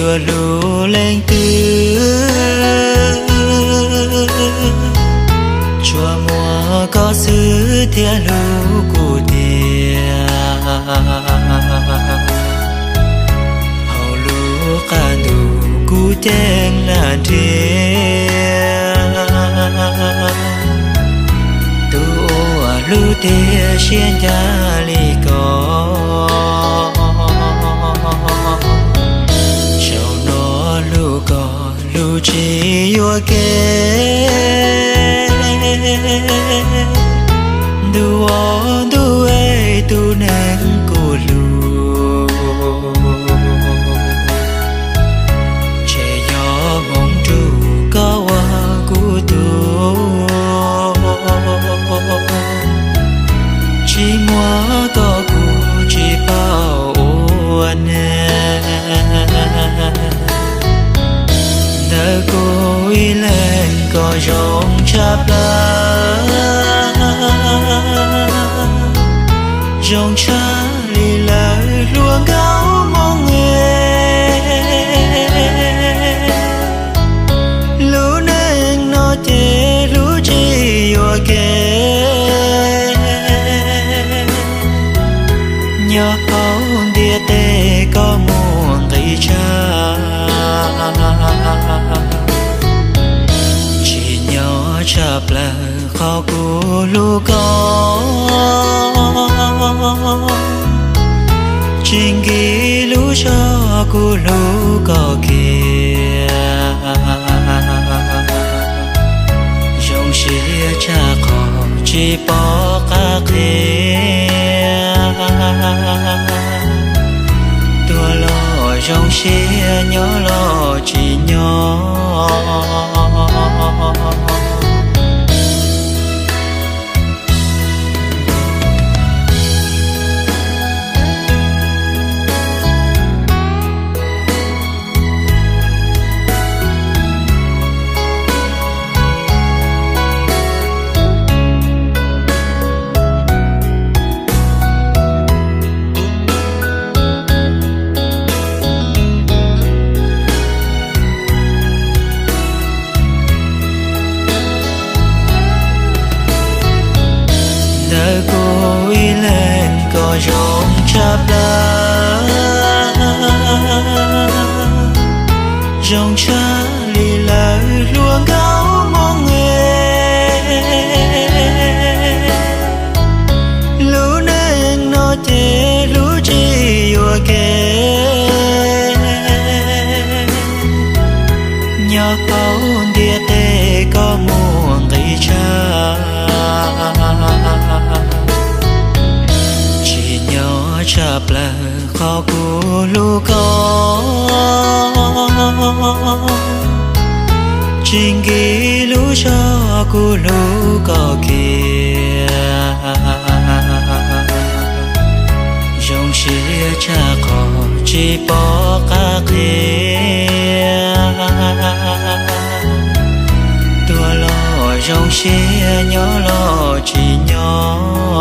Yuav hlub leej twg, tsuas muaj koj xwb thiaj hlub kuv tiag. Hauv lub qab ntuj kuv ceeb lam nrhiav tus uas hlub tiag siab ncaj li koj. Zaum no hlub koj hlub tsis yuam kev, ntuj aw ntuj es tus neeg kuv hlub, ntshe yog hmoov nruj koj ua kuv tug. Tsis muaj koj kuv tsis paub ua neeg. Ntawm kuv ib leeg koj zoo tshaj plaws, zoo tshaj li lawv hluas nkauj Hmoob es. Lub neej no ces hlub tsis yuam kev, nyob hauv ntiaj teb koj muaj nqis tshaj. Tsim nyog tshaj plaws qhov kuv hlub koj, tsis nkim lub zog kuv hlub koj kiag. Zoo siab tshaj qhov tsis pom qab qhia, tuag los zoo siab nyob los tsis nyob. Ntawm kuv ib leeg koj zoo tshaj plaws, zoo tshaj li lawv hluas nkauj Hmoob es. Lub neej no ces hlub tsis yuam kev, nyob hauv ntiaj teb koj muaj nqis tshaj. Tsim nyog tshaj plaws qhov kuv hlub koj, tsis nkim lub zog kuv hlub koj kiag. Zoo siab tshaj qhov tsis pom qab qhia, tuag los zoo siab nyob los tsis nyob.